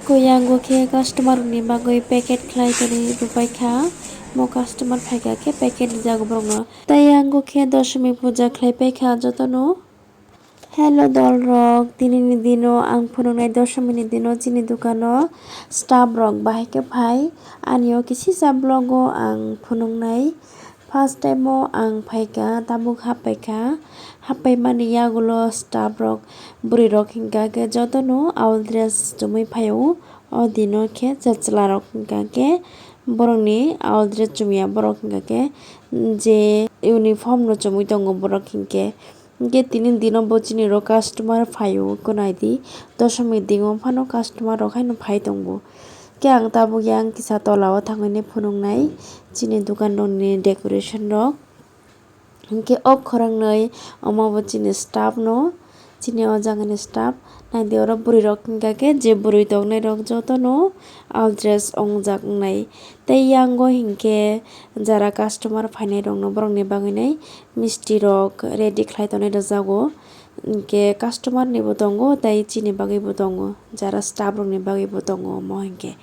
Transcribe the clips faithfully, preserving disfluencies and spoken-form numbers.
Koi yango khe customer ni bagwi packet khlai toni rwpai kha. Mo customer phaikha khe packet rijak borokno. Tai yango khe doshmi puja khlai paikha jotono. Hello dolrok, tinini dino ang phunuknai doshomini dino chini dukano staff rok bahai khe phai. Anio kisisa vlogo ang phunuknai. First time o ang phaikha, tabuk happaikha. Happaimani yagulo staff rok, bwrwi rok hinkha khe jotono owl dress chumui phaio. O dino khe chwla rok hinkha khe borokni owl dress chumya borok hinkha khe je uniform no chumui tongo borok hinkhe. Hinkhe tini dino bo chini ro customer phaio, eko naidi, doshomni dingo phano customer rok haino phai tongo. Khe ang tabuk yang kisa tola o thangwi phunuknai chini dukan rokni decoration rok. Hinkhe o khoroknwi omo bo chini staff no, chini o jagani staff. Naidi oro bwrwi rok hinkha khe je bwrwi tongnai rok jotono owl dress ongjak wngnai. Tei yango hinkhe jara customer phainai rokno borokni bagwinai misti rok ready khlai tonwi rwjago. Hinkhe customer ni bo tongo tei chini bagwi bo tongo, jara staff rokni bagwi bo tongo omo hinkhe.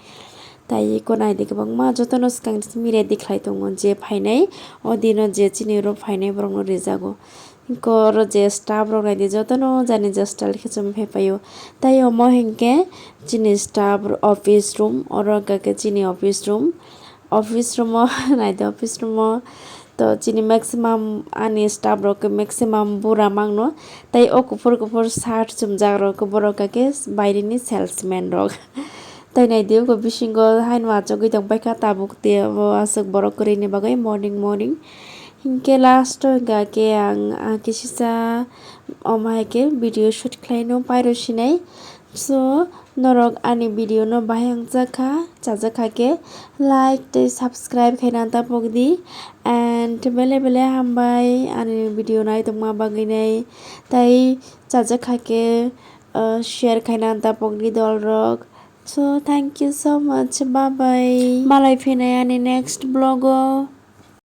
Tai eko naidi kwbangma jotono swkang simi ready khlai tongo je phainai, o dino je chini oro phainai borokno rijago. Eko oro je staff rok naidi jotono jani je style khe chumui phai paio. Tai omo hinkhe chini staff office room, oro hinkha khe chini office room. Office room o naidi office room o to chini maximum ani staff rok khe maximum bura mangno. Tai o kuphur kuphur shirt chumjak rok khe borok hinkha khe bairini salesman rok. Tai naidi eko bisingo haino achugwi tongpaikha tabuk tei abo aswk borok kwrwini bagwi morning morning. Hinkhe last o hinkha khe ang, ah, kisisa omo hai khe video shoot khlaino pairo sinai. So, norok ani video no bahai hwngjak kha, chajak kha khe like tei subscribe khaina tapok di. And bele bele hambai ani video naitokma bagwi nai. Tai chajak kha khe, uh, share khaina tapok di dolrok. So, thank you so much. Bye bye. Malai phinai ani next vlog o.